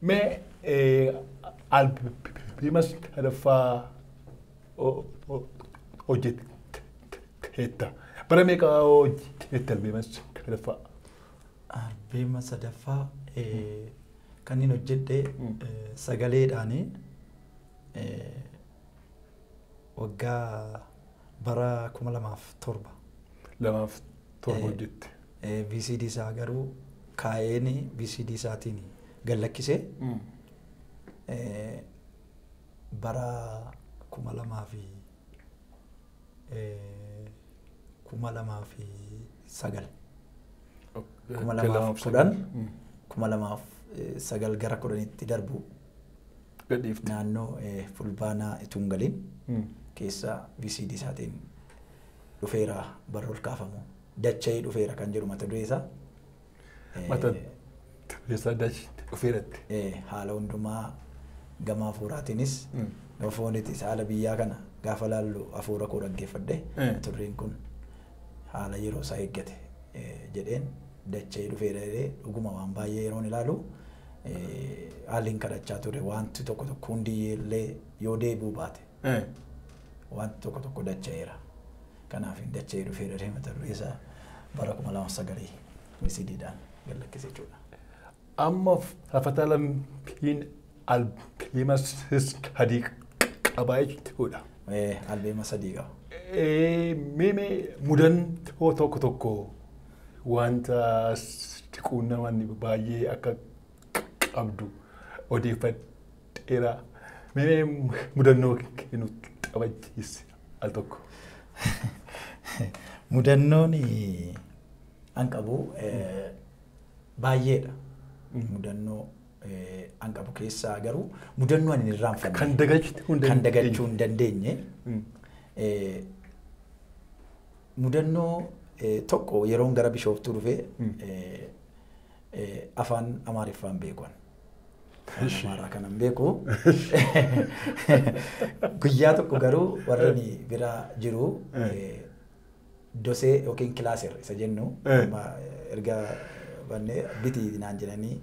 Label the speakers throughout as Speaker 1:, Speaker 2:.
Speaker 1: Mee albeema sadaffaa hojjetteetta. Bara meeqa hojjette albeema sadaffaa?
Speaker 2: Albeema sadaffaa kan inni hojjedhe sagaleedhaani waggaa bara 2007.
Speaker 1: 2007 hojjette.
Speaker 2: VCD isaa garuu kaa'een VCD isaatiin gad lakkisee bara 2009. 2010 2009 gara 10tti darbu
Speaker 1: Gadhiifte.
Speaker 2: Naannoo fulbaanaa itoo hin galin keessa VCD isaatiin dhufeera barra ol kaafamu. Dacha'ee dhufeera kan jedhu mata duree isaa.
Speaker 1: Mata duree isaa dacha'ee dhufeeratti.
Speaker 2: Haala hundumaa gama hafuuraatiinis gama fooniitis haala biyyaa kana gaafa laallu hafuura koo dhaggeeffadhe mata dureen kun haala yeroo isaa eeggate jedheen dacha'ee dhufeera jedhee dhuguma waan baay'ee yeroon ilaalu haalli hin kadhachaa ture wanti tokko tokko hundi illee yoo deebi'uu baate wanti tokko tokko dacha'eera. Kanaaf hin dacha'ee dhufeera jedhee mata duree isaa bara 2009 VCD-dhaan gad lakkise jechuudha.
Speaker 1: Amma Faarfataa Lammiin albeema sadii qabaa jechuudha.
Speaker 2: Albeema sadii qaba.
Speaker 1: Mee mudannoo tokko tokko wanta si quunnaman baay'ee akka qabdu odeeffadheera. Mee mudannoo kennu taphachiisi al tokko.
Speaker 2: Mudannoon an qabu baay'eedha. Mudannoo an qabu keessaa garuu mudannoo ani hin irraanfanne.
Speaker 1: Kan dagachuu hin
Speaker 2: Kan dagachuu hin dandeenye. Mudannoo tokko yeroon gara Bishooftuu dhufee afaan Amaariffaan beeku. Amaaraa kanan beeku. Guyyaa tokko garuu warri bira jiru dosee yookiin kilaaser isa jennu erga bannee bitii naan jedhanii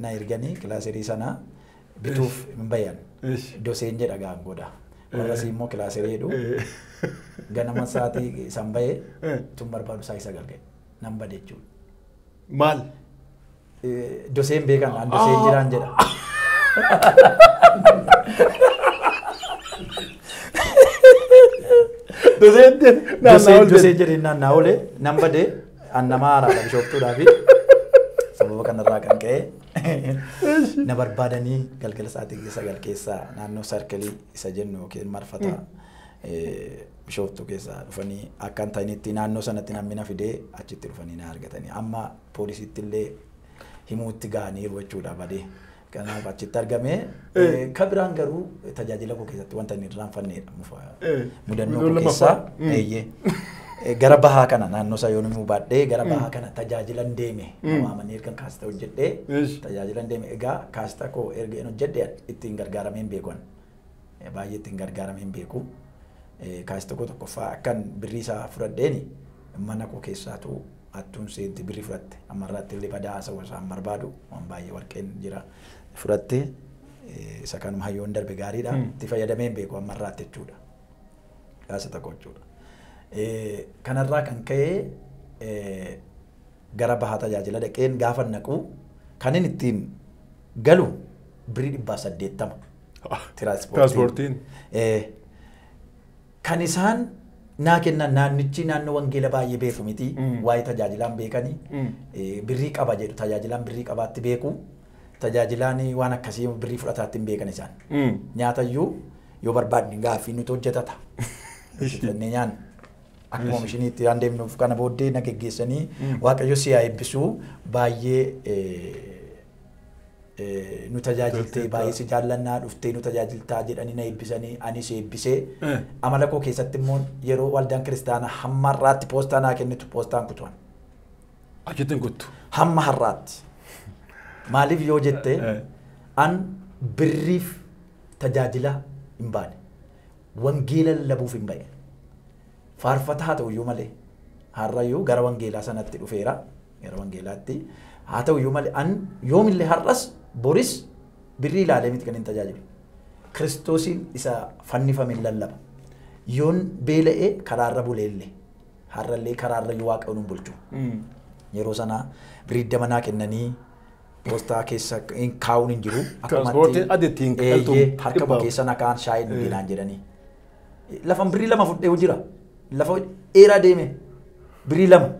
Speaker 2: na erganii kilaaserii sana bituuf hin bayan. Doseen jedha gaangoodha. Warra immoo kilaaserii jedhu. Ganama sa'aatii isaan bahee tun barbaadu isaa isa galgale. Nan bade jechuudha.
Speaker 1: Maal?
Speaker 2: Doseen beekan an doseen jiraan jedha.
Speaker 1: Doseen
Speaker 2: Doseen jedhee naannaa oole nan bade an nama haaraadha Bishooftuudhaa fi sababa kanarraa kan ka'e na barbaadanii galgala sa'aatii 9 keessaa naannoo sarkelii isa jennu yookiin marfata Bishooftuu keessaa dhufanii akka hin ta'initti naannoo sanatti namni na fidee achitti dhufanii na argatanii amma poolisiitti illee himuutti ga'aniiru jechuudha badee. Kanaaf achitti argame. Kan biraan garuu tajaajila koo keessatti wanta inni irraanfannedha. Mudannoo koo keessaa gara bahaa kana naannoo isaa yoo namni baadhee gara bahaa kana tajaajilan deeme waamanii erga kaasita hojjedhee tajaajilan deeme egaa kaasita koo erga hin hojjedhee ittiin gargaaramee hin beeku. Baay'ee ittiin gargaaramee hin beeku. Kaasita koo tokkoffaa akkan birrii isaa fudhadheeni mana koo keessaatu attuun seenti birrii fudhatte ammarraatti illee badaa haasawaa isaan barbaadu waan baay'ee warqeen jira fudhatte isa kanuma hayyoon darbe gaariidha itti fayyadamee hin beeku ammarraatti jechuudha. Kaasita koo jechuudha. Kanarraa kan ka'e gara bahaa tajaajila dhaqeen gaafa naqu kan inni ittiin galu birrii 180.
Speaker 1: Tiraanspoortiin.
Speaker 2: Kan isaan naa kennan naannichi naannoo wangeela baay'ee beeku miti waa'ee tajaajilaan beekanii birrii qaba jedhu tajaajilaan birrii qabaatti beeku tajaajilaan waan akkasii birrii fudhataatti hin beekan isaan. Nyaatayyuu yoo barbaadne gaaffii nuti hojjetata. Hojjetannee nyaanna. Akkuma mishiniitti waan deemnuuf kana booddee na geggeessanii Waaqayyo si haa eebbisuu baay'ee nu tajaajiltee baay'ee si jaallannaa dhuftee nu tajaajiltaa jedhanii na eebbisanii anis eebbisee amala koo keessatti immoo yeroo waldaan kiristaanaa hamma har'aatti poostaa naa kennitu poostaan kutuan.
Speaker 1: Achitti hin kuttu.
Speaker 2: Hamma har'aatti. Maaliif yoo jette an birriif tajaajila hin baane. Wangeela lallabuuf hin ba'e. Faarfataa haa ta'uyyuu malee har'ayyuu gara wangeelaa sanatti dhufeera. Gara wangeelaatti haa ta'uyyuu malee an yoomillee har'as Boris birrii ilaalee miti kan hin tajaajilu. Kiristoosiin isa fannifame lallaba. Yoon beela'ee karaarra buleellee har'allee karaarra yoo waaqa nuun bulchu. Yeroo sana birrii damanaa kennanii poostaa keessa kaa'uun hin jiru.
Speaker 1: Tiraanspoortiin adda ittiin qaltu
Speaker 2: harka keessa nakaan shaayii dhuginaan jedhanii. Lafan birrii 2 fudhee jira. Lafa dheeraa deeme birrii 2.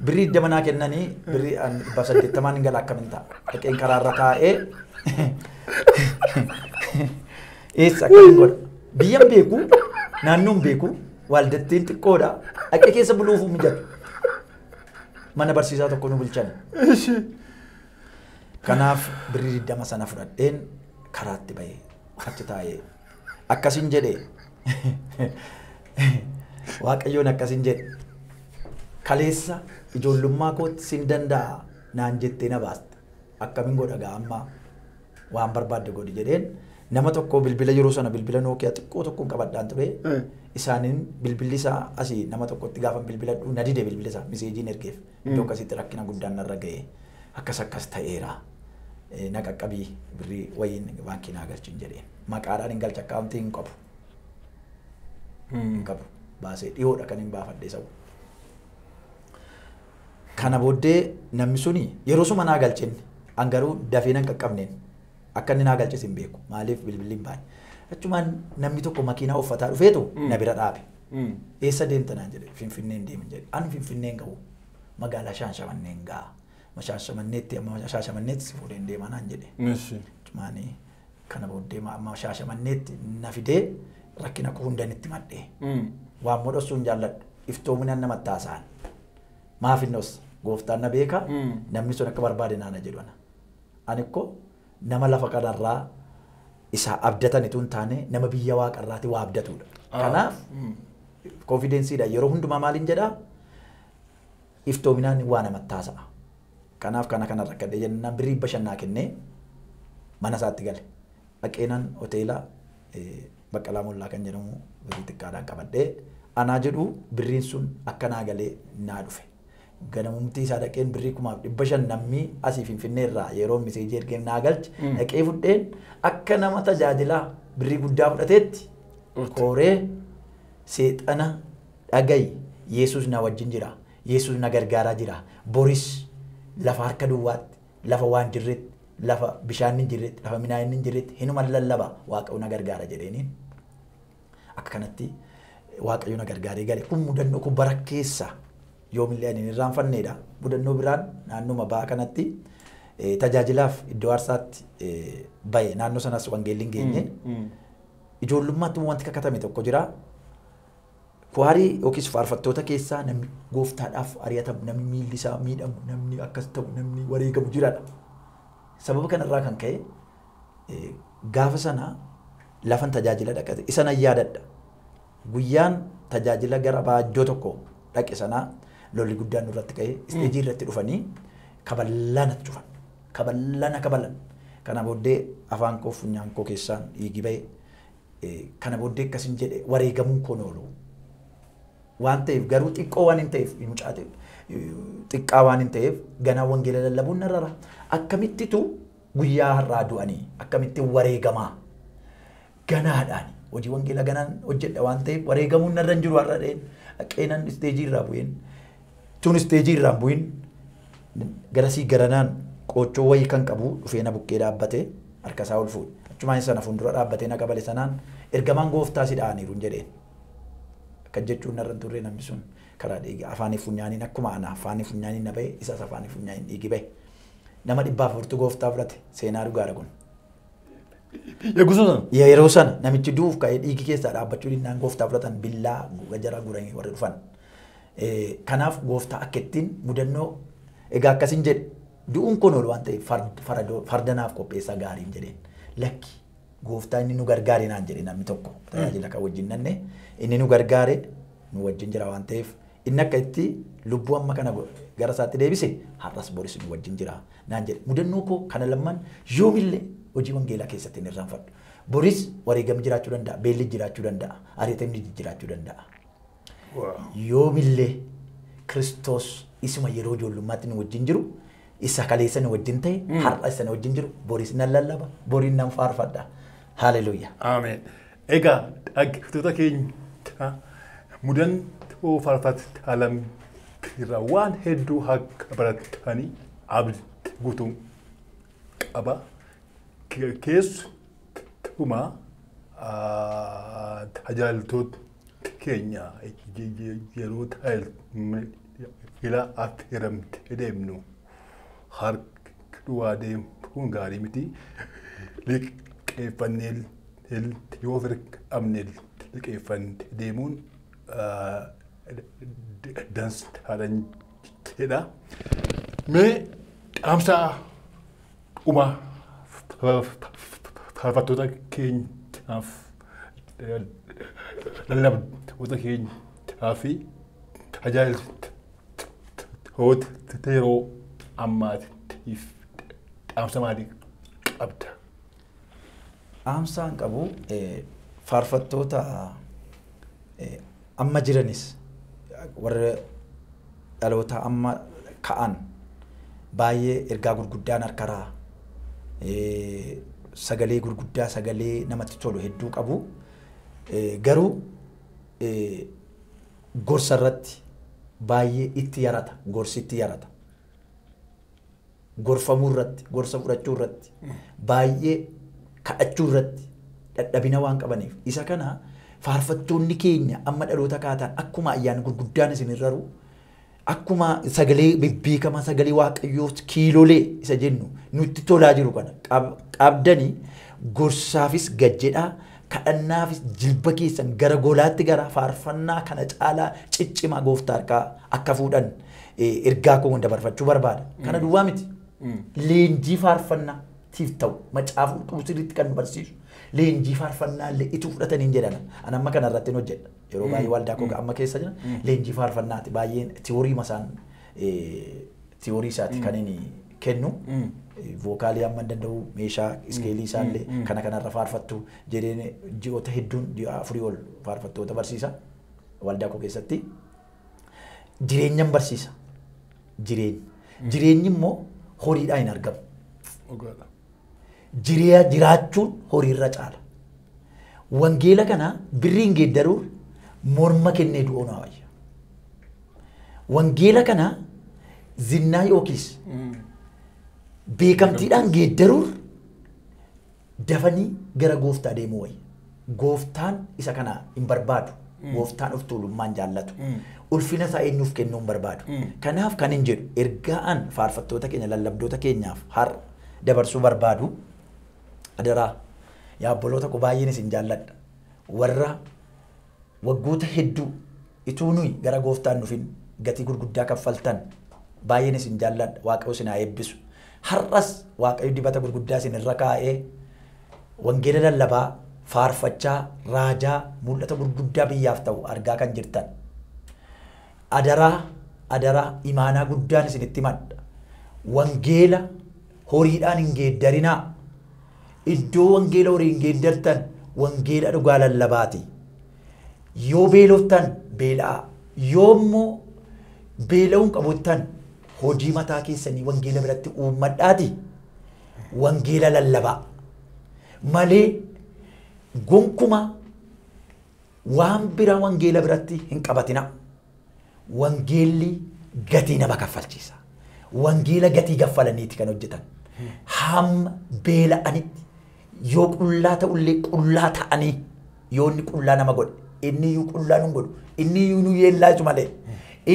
Speaker 2: Birrii damanaa kennanii birrii 180 hin gala akkamiin ta'a. Dhaqeen karaarra taa'ee eessa akkamiin godha. Biyyan beeku naannoon beeku waaldattiin xiqqoodha. Dhaqee keessa buluuf mijatu. Mana barsiisaa tokko nu bulchan. Kanaaf birrii 20 sana fudhadheen karaatti bahee achi taa'ee akkasin jedhee Waaqayyoon akkasin jedhe kaleessa ijoollummaa kootti sin danda'a naan jettee na baaste akkamiin godha gaa amma waan barbaadde godhi jedheen nama tokko bilbila yeroo sana bilbila Nookiyaa xiqqoo tokkoon qabadhaan ture isaaniin bilbilli isaa asii nama tokkotti gaafa bilbiladhu na dide bilbila isaa miseejiin ergeef iddoo akkasitti rakkina guddaan narra ga'e akkas akkas ta'eera na qaqqabii birrii wayiin baankii naa galchin jedheen maqaadhaan hin galcha akkaawuntii hin qabu. Hin qabu baasee dhiyoodha kan hin baafadhe sabu. Kana booddee namni suni yeroo suma naa galchinne an garuu dafee nan qaqqabneen akka inni naa galches hin beeku maaliif bilbilli hin baane. Achumaan namni tokko makiinaa uffataa dhufeetu na bira dhaabe. Eessa deemta naan jedhe Finfinneen deemin jedhe an Finfinneen ga'u magaalaa Shaashamanneen ga'a. Shaashamanneetti amma Shaashamanneetti si fuudheen deemaa naan jedhe. Achumaan kana booddee amma Shaashamanneetti na fidee rakkina koo hundaan itti madhee. Waan modhossuun jaalladhu iftoominaan namatti haasa'an. Maaf innos gooftaan na beeka namni sun akka barbaade naana jedhu ana. Ani ikkoo nama lafa kanarraa isa abdatan itoo hin taane nama biyya waaqarraati waa abdatudha. Kanaaf konfidensiidha yeroo hundumaa maaliin jedhaa iftoominaan waa namatti haasa'a. Kanaaf kana kana rakkadhee jennaan birrii 500 kennee mana isaatti gale. Dhaqeenan hoteela Baqqalaa Mollaa kan jedhamu birrii xiqqaadhaan qabadhee anaa jedhu birriin sun akka naa galee naa dhufe. Ganamumti isaa dhaqeen birrii 1500 namni asii Finfinnee irraa yeroo miseejii ergeen naa galche dhaqee fudheen akka nama tajaajilaa birrii guddaa fudhateetti kooree seexana dhagayi Yesuus na wajjin jira Yesuus na gargaaraa jira boris lafa harka duwwaatti lafa waan jirretti lafa bishaan hin jirretti lafa midhaan hin jirretti hinuma lallaba waaqayyo na gargaara jedheeniin akka kanatti waaqayyo na gargaaree gale kun mudannoo kun bara keessa yoomillee ani hin irraanfanneedha. Mudannoo biraan naannuma ba'a kanatti tajaajilaaf iddoo aarsaatti bahe naannoo sanas wangeelli hin geenye. Ijoollummaatti wanti kakatame tokko jira. Kuwaarii yookiis faarfattoota keessaa namni gooftaadhaaf ari'atamu, namni miilli isaa miidhamu, namni akkas ta'u, namni wareegamu jiraadha. Sababa kanarraa kan ka'e gaafa sana lafan tajaajila dhaqate isa nan yaadadha. Guyyaan tajaajila gara baajjoo tokko dhaqe sana lolli guddaan nurratti ka'e isteejii irratti dhufanii kaballana cufan. Kaballana kaballan. Kana booddee afaan koo funyaan koo keessaan dhiigi ba'e. Kana booddee akkasin jedhe wareegamuun koon oolu. Waan ta'eef garuu xiqqoo waan hin ta'eef mucaa xiqqaa waan hin ta'eef ganaa wangeela lallabuun narrara. Akkamittitu guyyaa har'aa du'anii akkamitti wareegamaa ganaadhaan hojii wangeela ganaan hojjedha waan ta'eef wareegamuun narra hin jiru har'a dheen qeenan isteejii irraa bu'een tun isteejii irraa bu'in garasii garanaan qoochoo wayii kan qabu dhufee na bukkee dhaabbatee harka isaa ol fuudhe. Achumaan sana fuuldura dhaabbatee na qabale sanaan ergamaan gooftaa si dha'aniiru hin jedheen. Akka jechuun narra hin turre namni sun karaa dhiiga afaanii funyaaniin akkuma ana afaanii funyaaniin na ba'e isas afaanii funyaaniin dhiigi ba'e. Nama 400 gooftaa fudhate seenaa dhugaadha kun.
Speaker 1: Yeroo sana?
Speaker 2: Yeroo sana namichi du'uuf ka'ee dhiigi keessaa dhaabbachuu dinnaan gooftaa fudhatan billaa jara guranii warri dhufan. Kanaaf gooftaa akka ittiin mudannoo egaa akkasin jedhe du'uun kun oolu waan ta'eef fardanaaf qopheessaa gaariin jedheen. Lakki gooftaa inni nu gargaare naan jedhe namni tokko tajaajila kan wajjin nanne inni nu gargaare nu wajjin jira waan ta'eef inni akka itti lubbuu amma kana gara isaatti deebise har'as boris nu wajjin jira naan jedhe. Mudannoo koo kana lamman yoomillee hojii wangeelaa keessatti hin irraanfadhu. Boris wareegamni jiraachuu danda'a, beelli jiraachuu danda'a, ariitamni jiraachuu danda'a. Yoomillee Kiristoos isuma yeroo ijoollummaatti nu wajjin jiru Isa kaleessa nu wajjin ta'e har'a isa nu wajjin jiru boris nan lallaba boriin nan faarfadha. Haleluuyaa.
Speaker 1: Ameen. Egaa dhaggeeffattoota keenya mudannoo faarfataa Alamii irraa waan hedduu akka baratanii abdii guutuu qaba. Keessumaa tajaajiltoota keenya yeroo tajaajila affeeramte deemnu harka duwwaa deemuun gaarii miti. Liqeeffannee yoo qabne liqeeffannee deemuun dansaadha jedha. Mee dhaamsa dhumaa faarfattoota keenyaaf lallabdoota keenyaa fi tajaajiltoota yeroo ammaatiif dhaamsa maalii qabda?
Speaker 2: Dhaamsaan qabu faarfattoota amma jiranis warra dhaloota amma ka'an baay'ee ergaa gurguddaan harkaraa sagalee gurguddaa sagalee namatti tolu hedduu qabu. Garuu gorsa irratti baay'ee itti yarata gorsi itti yarata. Gorfamuu irratti gorsa fudhachuu irratti baay'ee kadhachuu irratti dadhabina waan qabaniif isa kana faarfattoonni keenya amma dhaloota kaataan akkuma ayyaanni gurguddaan isin irra jiru akkuma sagalee bebbeekamaa sagalee waaqayyoo kiilolee isa jennu nutti tolaa jiru kana qabdanii gorsaafis gad jedhaa kadhannaafis jilba keessan gara golaatti gara faarfannaa kana caalaa ciccimaa gooftaa harkaa akka fuudhan ergaa koo dabarfachuu barbaada. Kana duwwaa miti. Leenjii faarfannaatiif ta'u macaafa qulqulluu sirriitti kan nu barsiisu leenjii faarfannaa illee ituu fudhatanii jedhan. Ani amma kana irratti hojjedha. Yeroo baay'ee waldaa koo amma keessa jira leenjii faarfannaati baay'een tiyoorii masaan tiyoorii isaati kan inni kennu. Vookaalii amma hin danda'u meeshaa iskeelii isaallee kana kanarra faarfattu jedheen ji'oota hedduun ji'a 4 ol faarfattoota barsiisa waldaa koo keessatti. Jireenyan barsiisa. Jireenya. Jireenyi immoo horiidhaan hin argamu. Jireenya jiraachuun horiirra caala. Wangeela kana birriin geeddaruun morma kennee du'uu naa wayya. Wangeela kana zinnaa yookiis beekamtiidhaan geeddaruun dafanii gara gooftaa deemuu wayya. Gooftaan isa kana hin barbaadu. Gooftaan of tuulummaan jaallatu. Ulfina isaa eenyuuf kennuu hin barbaadu. Kanaaf kan hin jedhu ergaan faarfattoota keenya lallabdoota keenyaaf har'a dabarsuu barbaadu adaraa yaa obboloota koo baay'een isin jaalladha. Warra waggoota hedduu ituu nuyi gara gooftaan dhufin gatii gurguddaa kaffaltan baay'een isin jaalladha. Waaqayyo isin haa eebbisu. Har'as Waaqayyo dibata gurguddaa isin irra kaa'ee wangeela lallabaa faarfachaa raajaa mul'ata gurguddaa biyyaaf ta'u argaa kan jirtan. Adaraa adaraa imaanaa guddaan isinitti himadha. Wangeela horiidhaan hin geeddarinaa. Iddoo wangeela horii hin geeddartan wangeela dhugaa lallabaati. Yoo beeloftan beela'aa. Yoo immoo beela'uun qabuttan hojii mataa keessanii wangeela biratti uummadhaati. Wangeela lallabaa. Malee gonkuma waan biraa wangeela biratti hin qabatina. Wangeelli gatii nama kaffalchiisa. Wangeela gatii kaffalaniiti kan hojjetan. Hamma beela'anitti yoo qullaa ta'ullee qullaa ta'anii yoo inni qullaa nama godhe inni iyyuu qullaa nu godhu inni iyyuu nu yeellaasu malee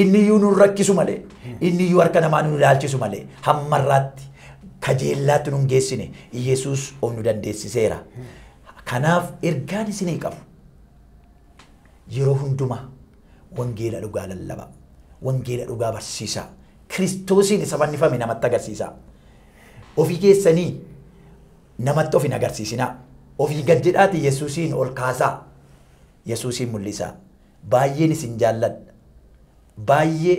Speaker 2: inni iyyuu nu rakkisu malee inni iyyuu harka namaa nu ilaalchisu malee hammarraatti kajeellaatti nu geessine Yesuus of nu dandeessiseera. Kanaaf ergaan isinii qabu yeroo hundumaa wangeela dhugaa lallabaa, wangeela dhugaa barsiisaa, Kiristoosiin isa fannifame namatti agarsiisaa. Ofii keessanii namatti of hin agarsiisinaa. Ofii gad jedhaati Yesuusiin ol kaasaa. Yesuusiin mul'isaa. Baay'een isin jaalladha. Baay'ee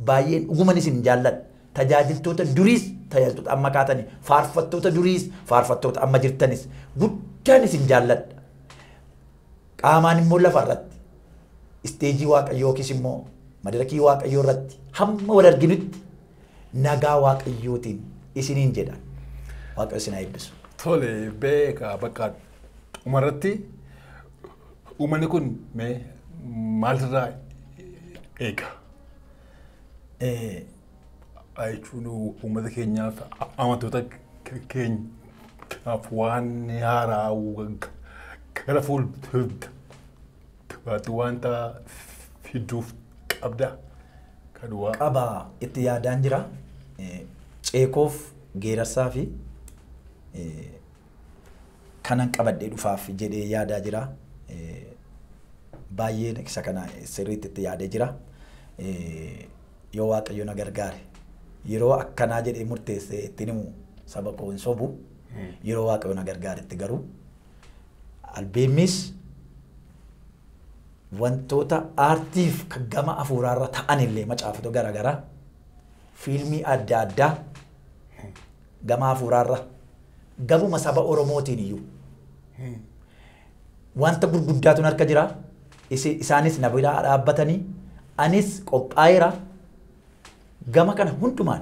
Speaker 2: baay'een dhuguman isin jaalladha. Tajaajiltoota duriis tajaajiltoota amma kaatanii faarfattoota duriis faarfattoota amma jirtanis guddaan isin jaalladha. Qaamaan immoo lafa irratti isteejii waaqayyoo yookiis immoo madarakii waaqayyoo irratti hamma wal arginutti Nagaa Waaqayyootiin isiniin jedha. Waaqayyo isin haa eebbisu.
Speaker 1: Tole beekaa bakka dhumarratti uummanni kun mee maalirraa eega? Jechuun uummata keenyaaf amantoota keenyaaf waan haaraa gara fuulduraatti wanta fiduuf qabda. Kaduwaa.
Speaker 2: Qaba itti yaadaan jira. Ceekoof geerarsaa fi kanan qabadhee dhufaaf jedhee yaadaa jira. Baay'ee isa kana sirriitti itti yaadee jira. Yoo Waaqayyo na gargaare yeroo akkanaa jedhee murteessee ittiin himu saba koo hin sobu. Yeroo Waaqayyo na gargaaretti garuu albeemis wantoota aartiif gama hafuuraarra ta'anillee macaafota garaagaraa fiilmii adda addaa gama hafuuraarra gabuma saba Oromootiin iyyuu wanta gurguddaatu harka jira. Isaanis na bira dhaabbatanii anis qophaa'eera gama kana hundumaan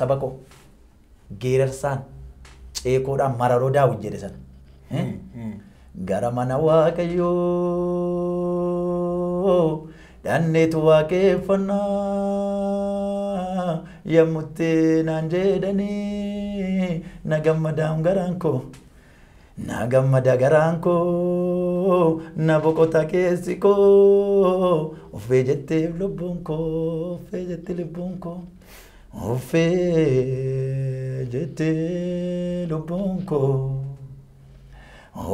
Speaker 2: saba koo geerarsaan ceekoodhaan mararoo Daawit jedhe sana. Gara mana Waaqayyoo dhanneetu waaqeffannaa yommutti naan jedhanii na gammadaan garaan koo na gammada garaan koo na boqota keessi koo uffee jetteef lubbuun koo uffee jetti lubbuun koo uffee jettee lubbuun koo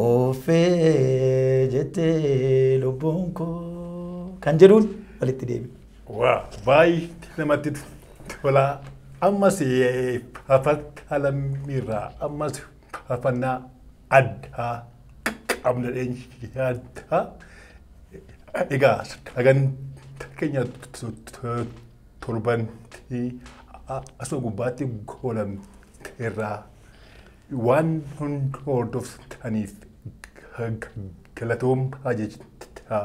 Speaker 2: uffee jettee lubbuun koo kan jedhuun walitti deebi.
Speaker 1: Waa baay'ee namatti tola. Ammas faffalamiirraa ammas faffannaa addaa qabna yaadda. Egaa sagantaa keenya torban asuma gubbaatti goolamteerraa waan hundi hordoftaniif galatoomaa jechaa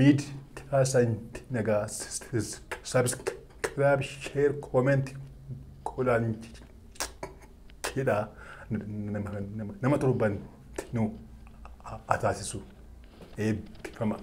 Speaker 1: miidiyaa sanyi nagaa subscribe share comment godhaan jedhaa nama torban nu taasisu eebbifama.